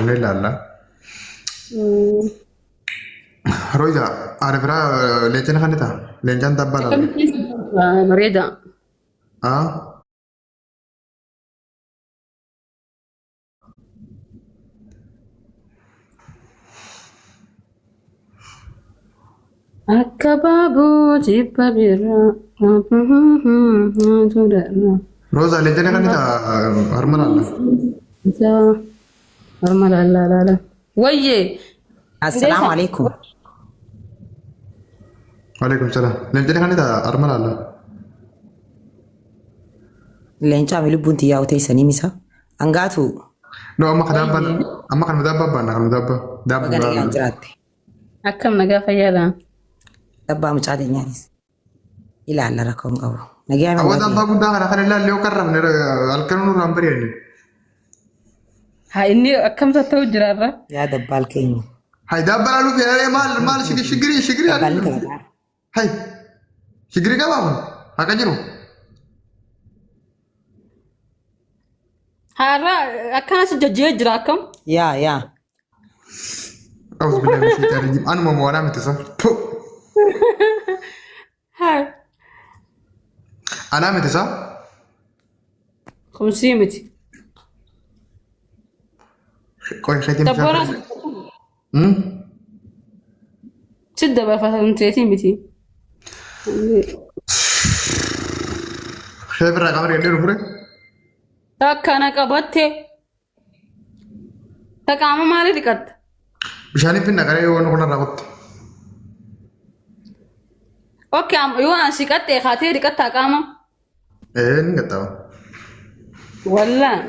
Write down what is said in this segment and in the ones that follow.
Ni ilaalla. Roiza, haadha firaa leencaan kan ta'a. Leencaan dabbaa laala. Akkamitti bareeda. Ah? Akka baaboo jibba biraa. Roza leencaan kan ta'a harma laalla. Harma laalla laala. Wayyee. Assalaamu alaikum. Waalaikum salaam. Leencaan kan ta'a harma laalla. Leencaa mi lubbuun tiyyaa uteessanii misa. Angaatu No, amma kan daabbaa amma kan daabbaa baanna kan daabbaa baga nagaan daabbaa. jiraatte. Akkam nagaa fayyaadha. Dabbaa mucaa teenyaanis. Ilaalla rakkoo hin qabu. Nagaa Awwa mi daabbaa guddaa kana kan ilaalle yoo qarrabne halkan nurraan bari'ani. Haa inni akkam ta'u jiraarra. Yaa dabbaal keenya. Hay daabbaa laaluu fedha maal maal shigirii shigirii Dabbaalli taphataa. Hay shigirii qabaa kun haqa jiru. Haarra akkanas jajjee jira akkam. Yaa yaa. Awus billahi min shaitaan rajiim. Anuma mo'anaa miti sa. Haa. Anaa miti sa. Kumsii miti. Qoy keetiin Dabboon as Hmm? si dabarfatamteetii miti. Shee birraa qaama dhiqadhee dhufure. Takka na qabatte. Ta qaama maalii dhiqatta? Bishaaniif hin naqaree yoo waan kun irraa qotte. Okay, yoo an si qaxxee kaatee dhiqattaa qaama? Ee ni qaxxaaba. Wallaan.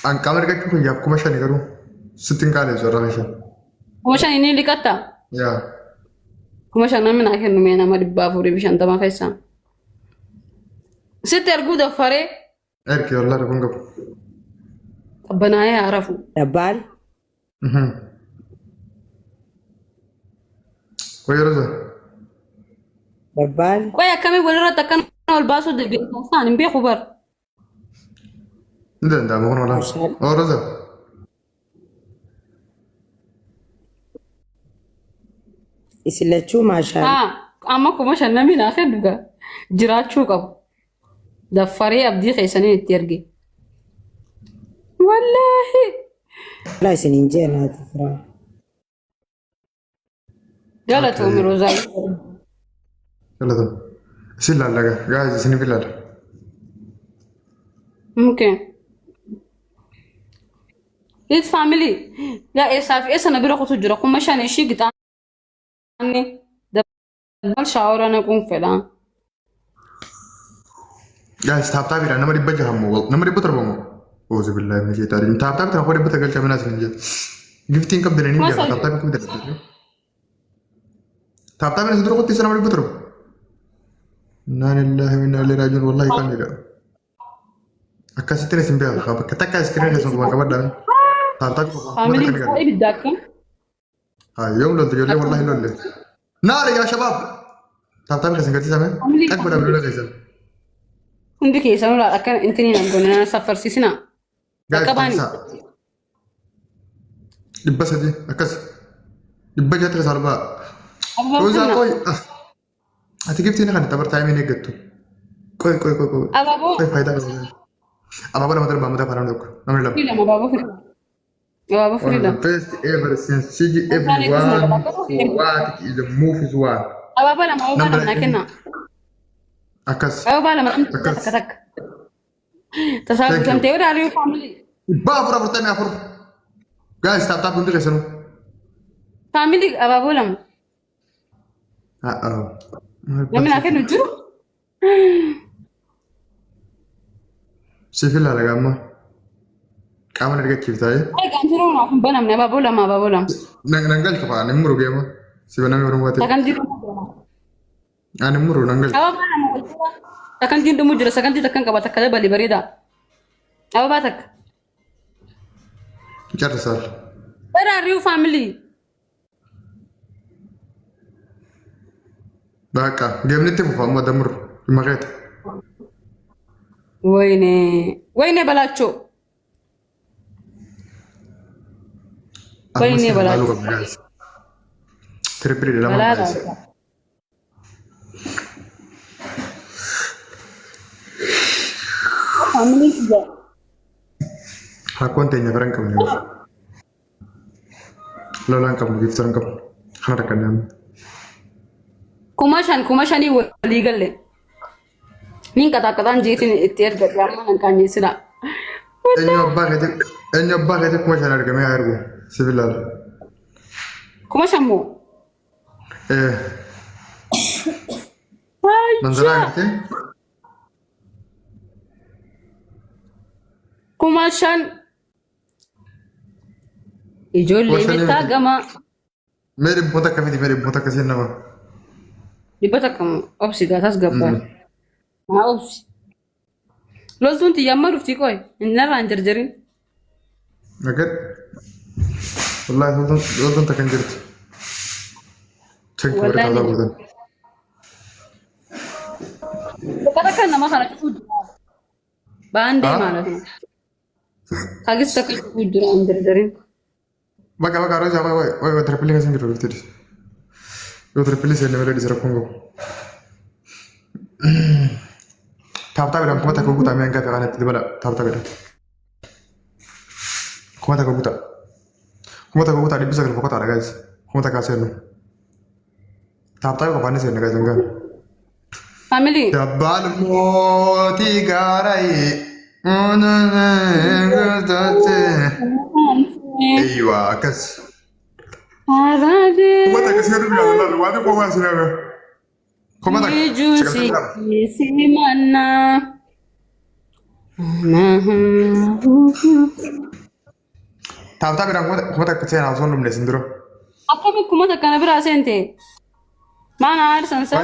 An qaama dhiqachuu kiyyaaf 5,000 garuu sitti hin qaaleessu irraa meeshaa. 5,000 inni dhiqatta? Yaa. 5,000 namni naa kennu mee nama 450 keessaa. Sitti erguu daffaree Ergi wallah rakkoon qabu. qabbanaa'ee haa rafu. Dabbaal. Wayii Roza. Dabbaal. Qoy akkamii walirratti akkana ol baasuu dandeessan hin beeku bar. Ni danda'ama kun walaa. Oo Roza. Isin lachuu maashaal. Haa amma 5,000 namni naa kennu gaa jiraachuu qabu. Daffaree abdii keessaniin itti erge. Wallaahi. Laa isin hin jeenaati firaa. Galatoomi Roozaa. Galatoomi. Isin laalla gaa. Guys isiniif ilaala. Okay. His family. Yaa eessaa fi eessa na bira kutu jira 5,000 ishii gixaanni dabbal shaawara naquun fedha. Guys tap tapiidhaan nama 600 moo nama 700 moo? Oozu billaahi mina sheexaa rajim. Tap tapii tana koo 900 galcha minaa isin jedhe. Giftiin qabdan ni jira tap tapii qabdan. Tap tapiin isin dura qotti isa nama 700. Innaa lillahi wa innaa ilaihi raaji'uun wallahi kan jedha. Akkasittiin isin beeka bakka takka iskiriin keessan qubaan qabadhaa. Tap tapii qofaa kuma Faamiliin takka ni isaa gala. ibidda akkam. Haa yoom loltu ijoollee wallahi lolle. Naara yaa shabaab. Tap tapii keessan gachiisame. Faamilii Dhag godhaa bilbila keessan. hundi keessanuu laal akka intini nan goone na saffarsiisina. Guys Bakka baani. taasisaa. 300 akkas. 600 keessa arbaa. Ababaa Roozaa kenna. qoy. Ati giftiin kan tapar taayimiin eeggattu. Qoy qoy qoy qoy. Abaaboo Qoy faayidaa qaba. Abaaboo lama darbaa mataa faana tokko. Namni lama. firii lama abaaboo firii lama. Abaaboo One firii of the lama. best ever since CG Isaan eeggas na everyone qabaatu. for what is the move is one. Abaaboo lama abaaboo Number lama naa kenna. Akkas. Abaaboo lama namni Akkas. takka takka. Tasaa Thank you. guutamtee yoo daari'uu faamilii. 444. Guys, tap tap hundi keessanuu. Faamilii abaaboo lama. Uh-oh. Namni naa kennu jiru. Siif ilaala gaamma. Qaama na argachiif taa'ee. Ay gaantiroo naaf hin banamne abaaboo lama abaaboo lama. Nan galcha fa'a ani muru geema. Si banamee barummaa ta'e. Sagantii dhumuu jira. Ani muru nan galcha. Abaaboo lama wal jala. Sagantiin dhumuu jira sagantii takkan qaba takka dabali bareeda. Abaabaa takka. Carrisaal. Where are you family? Bakka geemni itti fufa amma damur dhimma keeti. Wayne wayne balaachoo. Akkuma Wayinee isin balaa ilaaluu qabna guys. Triple lama balaa guys. laata. Faamilii kiyya. Rakkoon teenya bira hin qabne. Lola hin qabnu, gifta hin qabnu. Kana rakkanne amma. 5,000 5,000 walii galle. Nin qaxaaqaxaan jeetiin itti ergadhe amma nan qaanyeessina. Eenyu abbaa keetii 5,000 argamee haa ergu. Sibilaala. 5,000 moo? Eh, manzaraa agartee? 5,000. Ijoollee 5,000 bittaa miti. gama Mee 100 fidi, mee 100 seen nama. 100 moo? Obsi gaatas gabbaa. Haa obsi. Loltuun tiyya amma dhufti qoy. Narraa hin jarjarin. Agar. Wallahi loltuun takka hin jirtu. Thank you Wallahi warra ni taataa gootan. Bakka takka nama kana cufuu jira. Baandee Haa? ማለት ነው. Hagis takka cufuu jira hin jarjarin. Bakka bakka roja way way way triple keessa hin jiru dhuftee. Yoo triple seenne malee dhis rakkoon qabu. Tap tap jedhan 1,000 guutaa mee hanga kanatti dabala tap tap jedhan. 1,000 guutaa. 1,000 guutaa 900 boqotaadha guys. 1,000 seennu. Tap tap qofaan ni seenna guys hangaan. Family. Dabbaan mootii gaarii. Eeywa akkas. 1,000 seenuu biyya laalu waan qofaa isin hafe. 1,000 92. Simanna. Tap tap jedhan 1,000 seenaa osoo hin dhumne isin dura. Akkami 1,000 na biraa seente? Maana aarsan sa?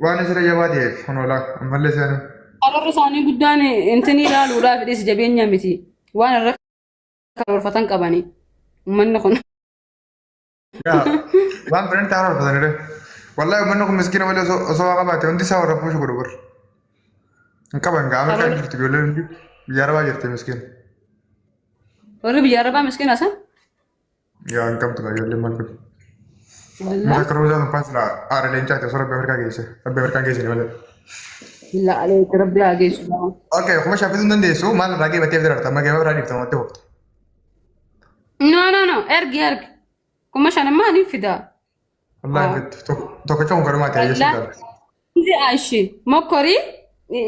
Waan isirra jabaa ta'eef honoolaa ammallee seenaa. Karoorri isaanii guddaan intini ilaaluudhaaf dhis jabeenya miti. Waan irra karoorfatan qabani. Uummanni kun. Yaa, waan biraan taa'aa horfataniire. Wallahi uummanni kun miskiina malee osoo waa qabaate hundi isaa warra puushu godhu bar. Hin qaban gaa Ameerikaa Karoora jirti ijoolleen hundi biyya Arabaa jirti miskiina. Warri biyya Arabaa miskiina san? Yaa hin qabdu gaa ijoolleen maal godhu. Wallaa. Mata akka roozaa sun paasila aara leencaati osoo rabbi Ameerikaa geesse. Rabbi Ameerikaa geesse malee. Billaa aleetti rabbi haa geessu. Okay, 5,000 fiduu hin dandeessu maal irraa geebattee fidarte amma geeba biraa dhiifta watti hofte. No, no, no, ergi ergi. 5,000 immoo ani fidaa. Wallahi fittu tokkicha kun garumaa ta'e jechuudha. Wallaahi. እሺ ሞኮሪ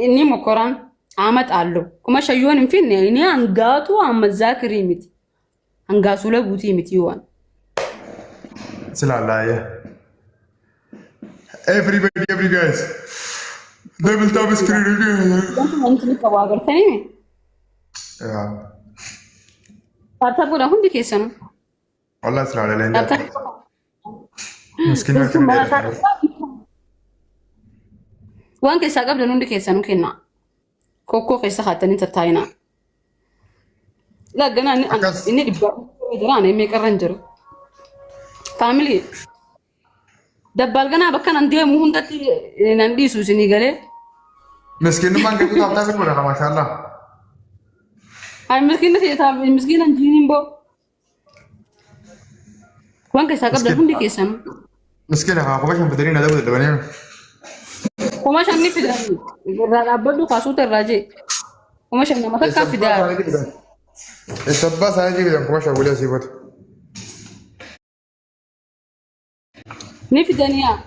እኒ ሞኮራን አመጣለሁ 5,000 yoon hin finne inni hangaatu amma zaakirii miti hangaasuu laguutii miti yoon. Silaalaa. Everybody, every guys. Double tap screen. Wanti qabu agartanii Yeah. Tap tap godha hundi keessanuu. Wallahi silaalaa leencaa. Tap tap. Miskiin harki dheeraa. Waan keessaa qabdan hundi keessanuu kennaa. Kokkoo keessa kaatanii tattaa'inaa. Lagganaa Akkas. inni dhibbaa jira ani meeqarra hin jiru. Family dabbaal ganaa bakka nan deemu hundatti nan dhiisu isinii galee. Miskiinummaan keetu tap tap godha maashaallah. Ay miskiina ta'e miskiina hin jiiniin boo. Waan keessaa qabdan hundi keessanuu. Miskiina haa 5,000 fidanii na dabu dadhabanii. 5,000 ni fidanii irraa dhaabbadhu kaasuuta irraa jee. 5,000 nama takkaa fidaa. Eessabbaa isaanii fidan 5,000 walii asii booda. Ni fidanii yaa.